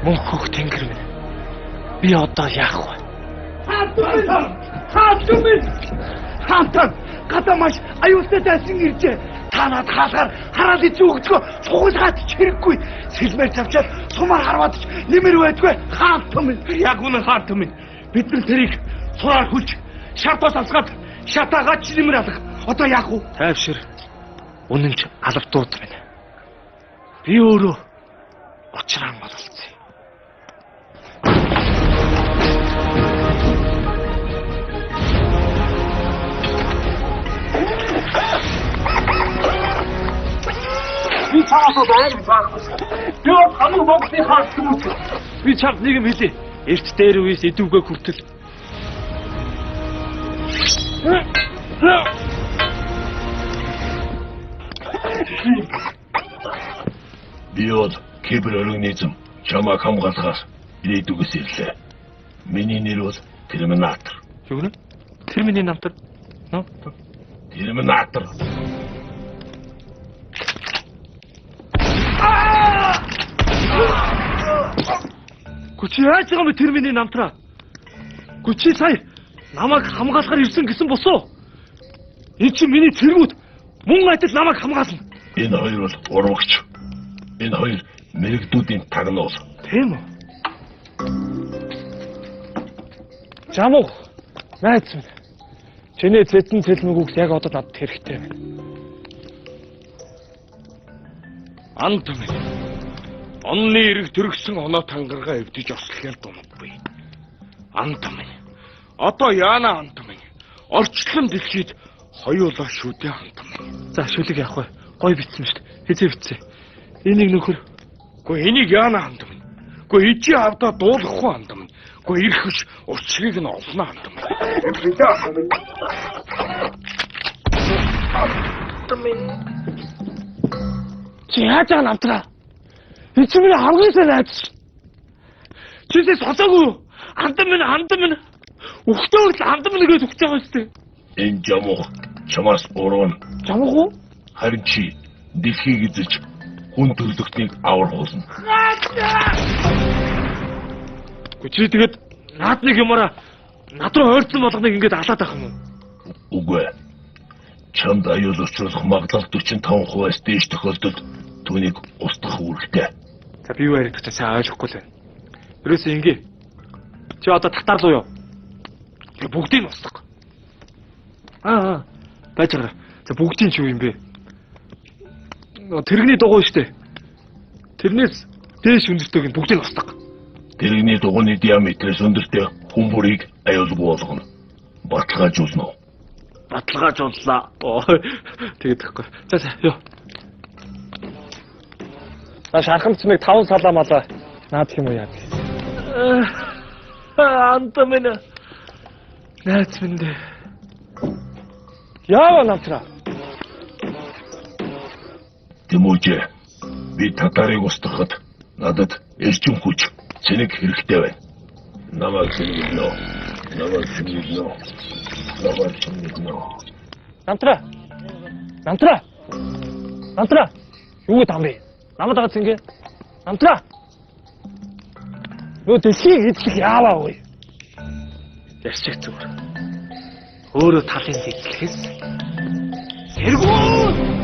Мөнхөх тэнгэр минь. Би одоо яах вэ? Хаалтан! Хаалтан! Гадаа маш аюултай дайсан иржээ. Та над хаалгаар хараад ичүү өгдгөө цугуулгаад ч хэрэггүй. Сэлмээр тавчаад сумаар харваад ч нэмэр байдгүй. Хаалтан минь. Яг үнэн хаалтан минь. Бид нар тэрийг цураар хүлж шартаас алсгаад шатаагаад ч нэмэр алга. Одоо яах вэ? Тайвшир. Үнэн ч алавдууд минь. Би өөрөө учраан бололцсон. Би чамаас амар заахгүй. Би бол хамаг Монголын хаалт юм уу? Би чамд нэг юм хэлье. Эрт дээр үеэс идэвгүй хүртэл. Би бол кибер организм чамайг хамгаалахаас ирээдүгээс ирлээ. Миний нэр бол Терминатор. Юу гэнэ? Тэр миний намтар. Терминатор. Гү чи яаж байгаа юм бэ тэр миний намтраа? Гү чи сая намайг хамгаалахаар ирсэн гэсэн босоо. Энэ чи миний цэргүүд мөн адил намайг хамгаална. Энэ хоёр бол урвагч. Энэ хоёр мэрэгдүүдийн тагнуул. Тийм үү? Жамуух найз минь. Чиний цэцэн цэлмэг үгс яг одоо надад хэрэгтэй байна. Анд минь. Онны эрэг төрөгсөн оноо тангаргаа эвдэж ослохын дундгүй. Анд минь. Одоо яана анд минь. Орчлон дэлхийд хоёулаа шүдэ анд минь. За шүлэг явах вэ? Гой битсэн шүү дээ. Хизээ битсэн. Энийг нөхөр. Гэхдээ энийг яана анд минь. Гэхдээ ижи авдаа дуулахгүй анд минь. Гэхдээ ирэх биш учрыг нь олно анд минь. Анд минь. Чи яаж байгаа намтраа? Энэ чи миний хамгийн сайн найз. Чисээс сонсоогүй юу? Анд минь, анд минь. Үхтээ хүртэл анд минь гэж үхэж байгаа шүү дээ. Энэ жамуух чамаас урвна. Жамуух уу? Харин чи дэлхийг эзэлж хүн төрлөختнийг аврах болно. Гэхдээ чи тэгээд наад нэг юмараа над руу ойрцсон болгоныг ингээд алаад авах юм уу? Үгүй ээ. Чамд аюул учруулах магадлал 45%-аас дээш тохиолдолд түүнийг устгах үүрэгтэй. За би юу яриад байгаа сайн ойлгохгүй л байна. Ерөөсөө ингээ. Чи одоо татар руу яв. Тэгээ бүгдийг нь устгах. Аа. Байж байгаа. За бүгдийн чи юу юм бэ? Тэрэгний дугуй штэ. Тэрнээс дээш өндөртэйг нь бүгдийг устгах. Тэрэгний дугуйны диаметрээс өндөртэй хүн бүрийг аюулгүй болгоно. Баталгаажуулна уу? Баталгаажууллаа. Тэгээд тахгүй. За за ёо. За шархан цэмэг 5 салаа малаа наадах юм уу яа. Анта минь. Найз минь дээ. Яава намтраа. Тэмүүжээ. Би татарыг устгахад надад эрчим хүч, цэнэг хэрэгтэй байна. Намайг сэргийлнэ. Намайг сэргийлнэ. Намайг сэргийлнэ. Намтраа. Намтраа. Намтраа. Юу гэдэг юм бэ? Намайг дагаад цэнгэ. Намтраа. Нөө дэлхийг эзлэх яаваа вэ? Ярьчих зүгээр. Өөрөө талын эзлэхээс тэргүүн.